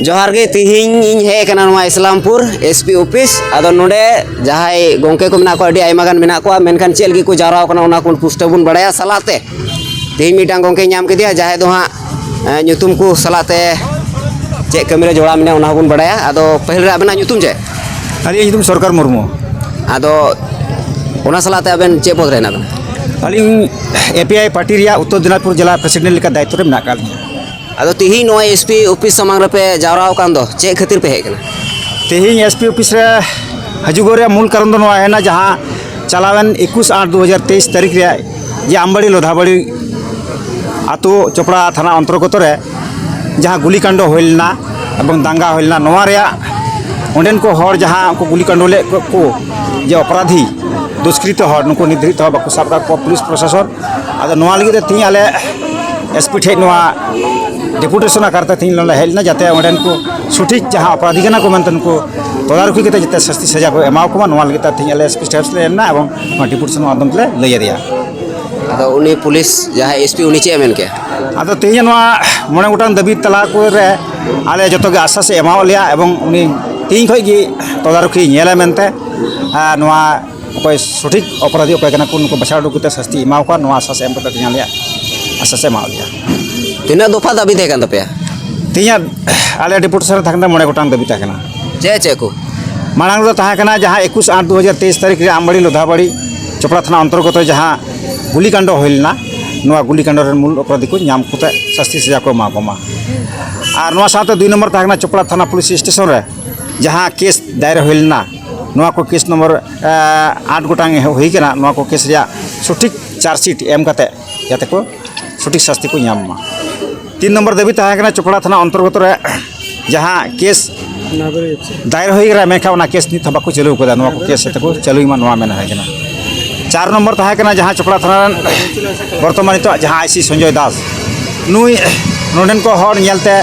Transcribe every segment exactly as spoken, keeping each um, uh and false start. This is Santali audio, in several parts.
ᱡᱚᱦᱟᱨ ᱜᱮ᱾ ᱛᱤᱦᱤᱧ ᱤᱧ ᱦᱮᱡ ᱟᱠᱟᱱᱟ ᱱᱚᱣᱟ ᱤᱥᱞᱟᱢᱯᱩᱨ ᱮᱥ ᱯᱤ ᱚᱯᱷᱤᱥ᱾ ᱟᱫᱚ ᱱᱚᱰᱮ ᱡᱟᱦᱟᱸᱭ ᱜᱚᱢᱠᱮ ᱠᱚ ᱢᱮᱱᱟᱜ ᱠᱚᱣᱟ, ᱟᱹᱰᱤ ᱟᱭᱢᱟ ᱜᱟᱱ ᱢᱮᱱᱟᱜ ᱠᱚᱣᱟ, ᱢᱮᱱᱠᱷᱟᱱ ᱪᱮᱫ ᱞᱟᱹᱜᱤᱫ ᱠᱚ ᱡᱟᱣᱨᱟ ᱟᱠᱟᱱᱟ, ᱚᱱᱟ ᱠᱚ ᱯᱩᱥᱴᱟᱹᱣ ᱵᱚᱱ ᱵᱟᱲᱟᱭᱟ᱾ ᱥᱟᱞᱟᱜ ᱛᱮ ᱛᱤᱦᱤᱧ ᱢᱤᱫᱴᱟᱝ ᱜᱚᱢᱠᱮ ᱧᱟᱢ ᱠᱮᱫᱮᱭᱟ, ᱡᱟᱦᱟᱸᱭ ᱫᱚ ᱦᱟᱸᱜ, ᱮ, ᱧᱩᱛᱩᱢ ᱠᱚ ᱥᱟᱞᱟᱜ ᱛᱮ ᱪᱮᱫ ᱠᱟᱹᱢᱤ ᱨᱮ ᱡᱚᱲᱟᱣ ᱢᱮᱱᱟᱭᱟ, ᱚᱱᱟ ᱦᱚᱸᱵᱚᱱ ᱵᱟᱲᱟᱭᱟ᱾ ᱟᱫᱚ ᱯᱟᱹᱦᱤᱞ ᱨᱮ ᱟᱵᱮᱱᱟᱜ ᱧᱩᱛᱩᱢ ᱪᱮᱫ? ᱟᱹᱞᱤᱧᱟᱜ ᱧᱩᱛᱩᱢ ᱥᱚᱨᱠᱟᱨ ᱢᱩᱨᱢᱩ᱾ ᱟᱫᱚ ᱚᱱᱟ ᱥᱟᱞᱟᱜ ᱛᱮ ᱟᱵᱮᱱ ᱪᱮᱫ ᱯᱚᱫᱽ ᱨᱮ ᱦᱮᱱᱟᱜ ᱵᱮᱱᱟ? ᱟᱹᱞᱤᱧ ᱮ ᱯᱤ ᱟᱭ ᱯᱟᱨᱴᱤ ᱨᱮᱭᱟᱜ ᱩᱛᱛᱚᱨ ᱫᱤᱱᱟᱡᱽᱯᱩᱨ ᱡᱮᱞᱟ ᱯᱨᱮᱥᱤᱰᱮᱱᱴ ᱞᱮᱠᱟ ᱫᱟᱭᱤᱛᱛᱚ ᱨᱮ ᱢᱮᱱᱟᱜ ᱟᱠᱟᱫ ᱞᱤᱧᱟ᱾ ᱟᱫᱚ ᱛᱤᱦᱤᱧ ᱱᱚᱜᱼᱚᱭ ᱮᱥ ᱯᱤ ᱚᱯᱷᱤᱥ ᱥᱟᱢᱟᱝ ᱨᱮᱯᱮ ᱡᱟᱣᱨᱟ ᱟᱠᱟᱱ ᱫᱚ, ᱪᱮᱫ ᱠᱷᱟᱹᱛᱤᱨ ᱯᱮ ᱦᱮᱡ ᱟᱠᱟᱱᱟ? ᱛᱮᱦᱮᱧ ᱮᱥ ᱯᱤ ᱚᱯᱷᱤᱥ ᱨᱮ ᱦᱤᱡᱩᱜᱚᱜ ᱨᱮᱭᱟᱜ ᱢᱩᱞ ᱠᱟᱨᱚᱱ ᱫᱚ ᱱᱚᱣᱟ ᱦᱩᱭᱱᱟ, ᱡᱟᱦᱟᱸ ᱪᱟᱞᱟᱣᱮᱱ ᱮᱠᱩᱥ ᱟᱴ ᱫᱩ ᱦᱟᱡᱟᱨ ᱛᱮᱭᱤᱥ ᱛᱟᱹᱨᱤᱠᱷ ᱨᱮᱭᱟᱜ ᱡᱮ ᱟᱢᱵᱟᱲᱤ ᱞᱳᱫᱷᱟᱵᱟᱲᱤ ᱟᱛᱳ ᱪᱚᱯᱲᱟ ᱛᱷᱟᱱᱟ ᱚᱱᱛᱚᱨᱜᱚᱛᱚ ᱨᱮ ᱡᱟᱦᱟᱸ ᱜᱩᱞᱤ ᱠᱟᱱᱰ ᱦᱩᱭ ᱞᱮᱱᱟ ᱮᱵᱚᱝ ᱫᱟᱝᱜᱟ ᱦᱩᱭ ᱞᱮᱱᱟ, ᱱᱚᱣᱟ ᱨᱮᱭᱟᱜ ᱚᱸᱰᱮᱱ ᱠᱚ ᱦᱚᱲ ᱡᱟᱦᱟᱸ ᱩᱱᱠᱩ ᱜᱩᱞᱤ ᱠᱟᱱᱰ ᱞᱮᱫ ᱠᱚ, ᱠᱚ ᱡᱮ ᱚᱯᱨᱟᱫᱷᱤ ᱫᱩᱥᱠᱨᱤᱛᱚ ᱦᱚᱲ, ᱱᱩᱠᱩ ᱱᱤᱛ ᱫᱷᱟᱹᱨᱤᱡ ᱛᱮᱦᱚᱸ ᱵᱟᱠᱚ ᱥᱟᱵ ᱟᱠᱟᱫ ᱠᱚᱣᱟ ᱯᱩᱞᱤᱥ ᱯᱨᱚᱥᱟᱥᱚᱱ᱾ ᱟᱫᱚ ᱱᱚᱣᱟ ᱞᱟᱹᱜᱤᱫ ᱛᱮ ᱛᱮᱦᱮᱧ ᱟᱞᱮ ᱮᱥ ᱯᱤ ᱴᱷᱮᱱ ᱱᱚᱣᱟ ᱰᱮᱯᱩᱴᱮᱥᱚᱱ ᱟᱠᱟᱨ ᱛᱮ ᱛᱮᱦᱮᱧ ᱱᱚᱰᱮ ᱦᱮᱡ ᱞᱮᱱᱟ, ᱡᱟᱛᱮ ᱚᱸᱰᱮᱱ ᱠᱚ ᱥᱚᱴᱷᱤᱠ ᱡᱟᱦᱟᱸ ᱚᱯᱨᱟᱫᱷᱤ ᱠᱟᱱᱟ ᱠᱚ ᱢᱮᱱᱛᱮ ᱩᱱᱠᱩ ᱛᱚᱫᱟᱨᱚᱠᱤ ᱠᱟᱛᱮ ᱡᱟᱛᱮ ᱥᱟᱹᱥᱛᱤ ᱥᱟᱡᱟ ᱠᱚ ᱮᱢᱟ ᱠᱚ ᱢᱟ, ᱱᱚᱣᱟ ᱞᱟᱹᱜᱤᱫ ᱛᱮ ᱛᱮᱦᱮᱧ ᱟᱞᱮ ᱮᱥ ᱯᱤ ᱴᱷᱮᱱ ᱞᱮ ᱮᱢ ᱮᱱᱟ ᱮᱵᱚᱝ ᱱᱚᱣᱟ ᱰᱮᱯᱩᱴᱮᱥᱚᱱ ᱢᱟᱫᱽᱫᱷᱚᱢ ᱛᱮᱞᱮ ᱞᱟᱹᱭ ᱟᱫᱮᱭᱟ᱾ ᱟᱫᱚ ᱩᱱᱤ ᱯᱩᱞᱤᱥ ᱡᱟᱦᱟᱸᱭ ᱮᱥ ᱯᱤ, ᱩᱱᱤ ᱪᱮᱫ ᱮ ᱢᱮᱱ ᱠᱮᱜᱼᱟ? ᱟᱫᱚ ᱛᱮᱦᱮᱧ ᱱᱚᱣᱟ ᱢᱚᱬᱮ ᱜᱚᱴᱟᱝ ᱫᱟᱹᱵᱤ ᱛᱟᱞᱟ ᱠᱚᱨᱮ ᱟᱞᱮ ᱡᱚᱛᱚ ᱜᱮ ᱟᱥᱥᱟᱥ ᱮ ᱮᱢᱟᱣᱟᱫ ᱞᱮᱭᱟ ᱮᱵᱚᱝ ᱩᱱᱤ ᱛᱮᱦᱮᱧ ᱠᱷᱚᱱ ᱜᱮ ᱛᱚᱫᱟᱨᱚᱠᱤ ᱧᱮᱞᱟ ᱢᱮᱱᱛᱮ, ᱟᱨ ᱱᱚᱣᱟ ᱚᱠᱚᱭ ᱥᱚᱴᱷᱤᱠ ᱚᱯᱨᱟᱫᱷᱤ ᱚᱠᱚᱭ ᱠᱟᱱᱟ ᱠᱚ, ᱩᱱᱠᱩ ᱵᱟᱪᱷᱟᱣ ᱩᱰᱩᱠ ᱠᱟᱛᱮ ᱥᱟᱹᱥᱛᱤ ᱮᱢᱟᱣ ᱠᱚᱣᱟ, ᱱᱚᱣᱟ ᱟᱥᱥᱟᱥ ᱮ ᱮᱢ ᱠᱟᱛᱮ ᱛᱮᱦᱮᱧ ᱟᱞᱮᱭᱟᱜ ᱟᱥᱥᱟᱥ ᱮ ᱮᱢᱟᱣᱟᱫ ᱞᱮᱭᱟ᱾ ᱛᱤᱱᱟᱹᱜ ᱫᱚᱯᱷᱟ ᱫᱟᱹᱵᱤ ᱛᱟᱦᱮᱸ ᱠᱟᱱ ᱛᱟᱯᱮᱭᱟ? ᱛᱮᱦᱮᱧᱟᱜ ᱟᱞᱮ ᱰᱮᱯᱩᱴᱮᱥᱚᱱ ᱨᱮ ᱛᱟᱦᱮᱸ ᱠᱟᱱᱟ ᱢᱚᱬᱮ ᱜᱚᱴᱟᱝ ᱫᱟᱹᱵᱤ ᱛᱟᱦᱮᱸ ᱠᱟᱱᱟ᱾ ᱪᱮᱫ ᱪᱮᱫ ᱠᱚ? ᱢᱟᱲᱟᱝ ᱨᱮᱫᱚ ᱛᱟᱦᱮᱸ ᱠᱟᱱᱟ ᱡᱟᱦᱟᱸ ᱮᱠᱩᱥ ᱟᱴ ᱫᱩ ᱦᱟᱡᱟᱨ ᱛᱮᱭᱤᱥ ᱛᱟᱹᱨᱤᱠᱷ ᱨᱮ ᱟᱢᱵᱟᱲᱤ ᱞᱳᱫᱷᱟᱵᱟᱲᱤ ᱪᱚᱯᱲᱟ ᱛᱷᱟᱱᱟ ᱚᱱᱛᱚᱨᱜᱚᱛᱚ ᱡᱟᱦᱟᱸ ᱜᱩᱞᱤ ᱠᱟᱱᱰ ᱦᱩᱭ ᱞᱮᱱᱟ, ᱱᱚᱣᱟ ᱜᱩᱞᱤ ᱠᱟᱱᱰ ᱨᱮᱱ ᱢᱩᱞ ᱚᱯᱨᱟᱫᱷᱤ ᱠᱚ ᱧᱟᱢ ᱠᱟᱛᱮ ᱥᱟᱹᱥᱛᱤ ᱥᱟᱡᱟ ᱠᱚ ᱮᱢᱟ ᱠᱚ ᱢᱟ᱾ ᱟᱨ ᱱᱚᱣᱟ ᱥᱟᱶᱛᱮ ᱫᱩᱭ ᱱᱚᱢᱵᱚᱨ ᱛᱟᱦᱮᱸ ᱠᱟᱱᱟ ᱪᱚᱯᱲᱟ ᱛᱷᱟᱱᱟ ᱯᱩᱞᱤᱥ ᱥᱴᱮᱥᱚᱱ ᱨᱮ ᱡᱟᱦᱟᱸ ᱠᱮᱥ ᱫᱟᱭᱮᱨ ᱦᱩᱭ ᱞᱮᱱᱟ, ᱱᱚᱣᱟ ᱠᱚ ᱠᱮᱥ ᱱᱚᱢᱵᱚᱨ, ᱮ, ᱟᱴ ᱜᱚᱴᱟᱝ ᱮᱦᱚᱵ ᱦᱩᱭ ᱠᱟᱱᱟ, ᱱᱚᱣᱟ ᱠᱚ ᱠᱮᱥ ᱨᱮᱭᱟᱜ ᱥᱚᱴᱷᱤᱠ ᱪᱟᱨᱡᱽᱥᱤᱴ ᱮᱢ ᱠᱟᱛᱮ ᱡᱟᱛᱮ ᱠᱚ ᱥᱚᱴᱷᱤᱠ ᱥᱟᱥᱛᱤ ᱠᱚ ᱧᱟᱢ ᱢᱟ᱾ ᱛᱤᱱ ᱱᱚᱢᱵᱚᱨ ᱫᱟᱹᱵᱤ ᱛᱟᱦᱮᱸ ᱠᱟᱱᱟ ᱪᱚᱯᱲᱟ ᱛᱷᱟᱱᱟ ᱚᱱᱛᱚᱨᱜᱚᱛᱚ ᱨᱮ ᱡᱟᱦᱟᱸ ᱠᱮᱥ ᱫᱟᱭᱮᱨ ᱦᱩᱭ ᱠᱟᱱᱟ, ᱢᱮᱱᱠᱷᱟᱱ ᱚᱱᱟ ᱠᱮᱥ ᱱᱤᱛ ᱦᱚᱸ ᱵᱟᱠᱚ ᱪᱟᱹᱞᱩ ᱠᱟᱫᱟ, ᱱᱚᱣᱟ ᱠᱚ ᱠᱮᱥ ᱡᱟᱛᱮ ᱠᱚ ᱪᱟᱹᱞᱩᱭ ᱢᱟ, ᱱᱚᱣᱟ ᱢᱮᱱ ᱦᱩᱭ ᱠᱟᱱᱟ᱾ ᱪᱟᱨ ᱱᱚᱢᱵᱚᱨ ᱛᱟᱦᱮᱸ ᱠᱟᱱᱟ ᱡᱟᱦᱟᱸ ᱪᱚᱯᱲᱟ ᱛᱷᱟᱱᱟ ᱨᱮᱱ ᱵᱚᱨᱛᱚᱢᱟᱱ ᱱᱤᱛᱚᱜ ᱡᱟᱦᱟᱸ ᱟᱭ ᱥᱤ ᱥᱚᱧᱡᱚᱭ ᱫᱟᱥ, ᱱᱩᱭ ᱱᱚᱰᱮᱱ ᱠᱚ ᱦᱚᱲ ᱧᱮᱞᱛᱮ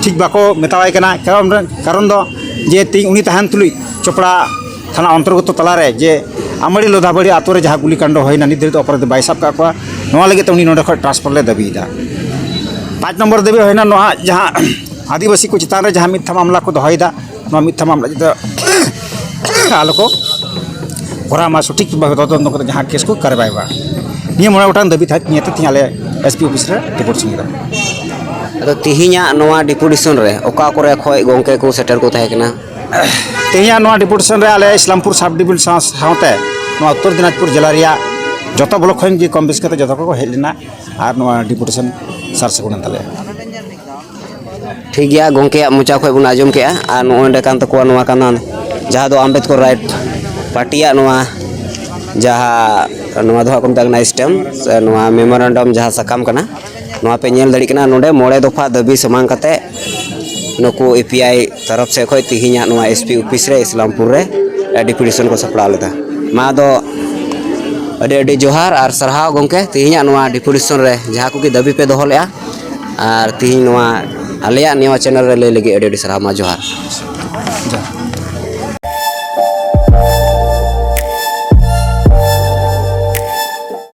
ᱴᱷᱤᱠ ᱵᱟᱠᱚ ᱢᱮᱛᱟᱣᱟᱭ ᱠᱟᱱᱟ, ᱠᱟᱨᱚᱱ, ᱠᱟᱨᱚᱱ ᱫᱚ ᱡᱮ ᱛᱤᱦᱤᱧ ᱩᱱᱤ ᱛᱟᱦᱮᱱ ᱛᱩᱞᱩᱡ ᱪᱚᱯᱲᱟ ᱛᱷᱟᱱᱟ ᱚᱱᱛᱚᱨᱜᱚᱛᱚ ᱛᱟᱞᱟᱨᱮ ᱡᱮ ᱟᱢᱟᱲᱤ ᱞᱳᱫᱷᱟᱵᱟᱲᱤ ᱟᱛᱳ ᱨᱮ ᱡᱟᱦᱟᱸ ᱜᱩᱞᱤ ᱠᱟᱱᱰ ᱦᱩᱭᱱᱟ, ᱱᱤᱛ ᱫᱷᱟᱹᱵᱤᱡ ᱛᱮ ᱚᱯᱨᱟᱫᱷᱤ ᱵᱟᱭ ᱥᱟᱵ ᱠᱟᱜ ᱠᱚᱣᱟ, ᱱᱚᱣᱟ ᱞᱟᱹᱜᱤᱫ ᱛᱮ ᱩᱱᱤ ᱱᱚᱰᱮ ᱠᱷᱚᱱ ᱴᱨᱟᱱᱥᱯᱷᱟᱨ ᱞᱮ ᱫᱟᱹᱵᱤᱭᱮᱫᱟ᱾ ᱯᱟᱸᱪ ᱱᱚᱢᱵᱚᱨ ᱫᱟᱹᱵᱤ ᱦᱩᱭᱱᱟ ᱱᱚᱣᱟ ᱡᱟᱦᱟᱸ ᱟᱹᱫᱤᱵᱟᱹᱥᱤ ᱠᱚ ᱪᱮᱛᱟᱱ ᱨᱮ ᱡᱟᱦᱟᱸ ᱢᱤᱛᱷᱟ ᱢᱟᱢᱞᱟ ᱠᱚ ᱫᱚᱦᱚᱭᱮᱫᱟ, ᱱᱚᱣᱟ ᱢᱤᱛᱷᱟ ᱢᱟᱢᱞᱟ ᱡᱟᱛᱮ ᱟᱞᱚ ᱠᱚ ᱠᱚᱨᱟᱣ ᱢᱟ, ᱥᱚᱴᱷᱤᱠ ᱵᱷᱟᱵᱮ ᱛᱚᱫᱚᱱᱛᱚ ᱠᱟᱛᱮ ᱡᱟᱦᱟᱸ ᱠᱮᱥ ᱠᱚ ᱠᱟᱨᱣᱟᱭ ᱢᱟ᱾ ᱱᱤᱭᱟᱹ ᱢᱚᱬᱮ ᱜᱚᱴᱟᱝ ᱫᱟᱹᱵᱤ ᱛᱟᱦᱮᱸ ᱱᱤᱭᱟᱹ ᱛᱮ ᱛᱮᱦᱮᱧ ᱟᱞᱮ ᱮᱥ ᱯᱤ ᱚᱯᱷᱤᱥ ᱨᱮ ᱰᱤᱯᱳᱨᱴ ᱥᱮᱱ ᱠᱮᱫᱟ᱾ ᱟᱫᱚ ᱛᱮᱦᱮᱧᱟᱜ ᱱᱚᱣᱟ ᱰᱤᱯᱩᱴᱮᱥᱚᱱ ᱨᱮ ᱚᱠᱟ ᱠᱚᱨᱮ ᱠᱷᱚᱱ ᱜᱚᱢᱠᱮ ᱠᱚ ᱥᱮᱴᱮᱨ ᱠᱚ ᱛᱟᱦᱮᱸ ᱠᱟᱱᱟ? ᱛᱮᱦᱮᱧᱟᱜ ᱱᱚᱣᱟ ᱰᱤᱯᱩᱴᱮᱥᱚᱱ ᱨᱮ ᱟᱞᱮ ᱤᱥᱞᱟᱢᱯᱩᱨ ᱥᱟᱵ ᱰᱤᱵᱷᱤᱡᱚᱱ ᱥᱟᱶ-, ᱥᱟᱶᱛᱮ ᱱᱚᱣᱟ ᱩᱛᱛᱚᱨ ᱫᱤᱱᱟᱡᱽᱯᱩᱨ ᱡᱮᱞᱟ ᱨᱮᱭᱟᱜ ᱡᱚᱛᱚ ᱵᱞᱚᱠ ᱠᱷᱚᱱ ᱜᱮ ᱠᱚᱢ ᱵᱮᱥᱤ ᱠᱟᱛᱮ ᱡᱚᱛᱚ ᱠᱚᱠᱚ ᱦᱮᱡ ᱞᱮᱱᱟ ᱟᱨ ᱱᱚᱣᱟ ᱰᱤᱯᱩᱴᱮᱥᱚᱱ ᱥᱟᱨ ᱥᱟᱹᱜᱩᱱ ᱮᱱ ᱛᱟᱞᱮᱭᱟ᱾ ᱴᱷᱤᱠ ᱜᱮᱭᱟ, ᱜᱚᱢᱠᱮᱭᱟᱜ ᱢᱚᱪᱟ ᱠᱷᱚᱱ ᱵᱚᱱ ᱟᱸᱡᱚᱢ ᱠᱮᱜᱼᱟ᱾ ᱟᱨ ᱱᱚᱜᱼᱚᱭ ᱱᱚᱸᱰᱮ ᱠᱟᱱ ᱛᱟᱠᱚᱣᱟ ᱱᱚᱣᱟ ᱠᱟᱱᱟ, ᱡᱟᱦᱟᱸ ᱫᱚ ᱟᱢᱵᱮᱫᱽᱠᱚᱨ ᱨᱟᱭᱤᱴ ᱯᱟᱨᱴᱤᱭᱟᱜ ᱱᱚᱣᱟ, ᱡᱟᱦᱟᱸ ᱱᱚᱣᱟ ᱫᱚ ᱦᱟᱸᱜ ᱠᱚ ᱢᱮᱛᱟᱜ ᱠᱟᱱᱟ ᱥᱴᱮᱢ, ᱥᱮ ᱱᱚᱣᱟ ᱢᱮᱢᱳᱨᱮᱱᱰᱟᱢ ᱡᱟᱦᱟᱸ ᱥᱟᱠᱟᱢ ᱠᱟᱱᱟ, ᱱᱚᱣᱟ ᱯᱮ ᱧᱮᱞ ᱫᱟᱲᱮᱭᱟᱜ ᱠᱟᱱᱟ᱾ ᱱᱚᱰᱮ ᱢᱚᱬᱮ ᱫᱚᱯᱷᱟ ᱫᱟᱹᱵᱤ ᱥᱟᱢᱟᱝ ᱠᱟᱛᱮ ᱱᱩᱠᱩ ᱮ ᱯᱤ ᱟᱭ ᱛᱚᱨᱚᱯ ᱥᱮᱫ ᱠᱷᱚᱱ ᱛᱮᱦᱮᱧᱟᱜ ᱱᱚᱣᱟ ᱮᱥ ᱯᱤ ᱚᱯᱷᱤᱥ ᱨᱮ ᱤᱥᱞᱟᱢᱯᱩᱨ ᱨᱮ ᱰᱤᱯᱩᱴᱮᱥᱚᱱ ᱠᱚ ᱥᱟᱯᱲᱟᱣ ᱞᱮᱫᱟ᱾ ᱢᱟ ᱫᱚ ᱟᱹᱰᱤ ᱟᱹᱰᱤ ᱡᱚᱦᱟᱨ ᱟᱨ ᱥᱟᱨᱦᱟᱣ ᱜᱚᱢᱠᱮ, ᱛᱮᱦᱮᱧᱟᱜ ᱱᱚᱣᱟ ᱰᱤᱯᱩᱴᱮᱥᱚᱱ ᱨᱮ ᱡᱟᱦᱟᱸ ᱠᱚᱜᱮ ᱫᱟᱹᱵᱤ ᱯᱮ ᱫᱚᱦᱚ ᱞᱮᱫᱼᱟ, ᱟᱨ ᱛᱮᱦᱮᱧ ᱱᱚᱣᱟ ᱟᱞᱮᱭᱟᱜ ᱱᱤᱭᱟᱹ ᱪᱮᱱᱮᱞ ᱨᱮ ᱞᱟᱹᱭ ᱞᱟᱹᱜᱤᱫ ᱟᱹᱰᱤ ᱟᱹᱰᱤ ᱥᱟᱨᱦᱟᱣ᱾ ᱢᱟ ᱡᱚᱦᱟᱨ᱾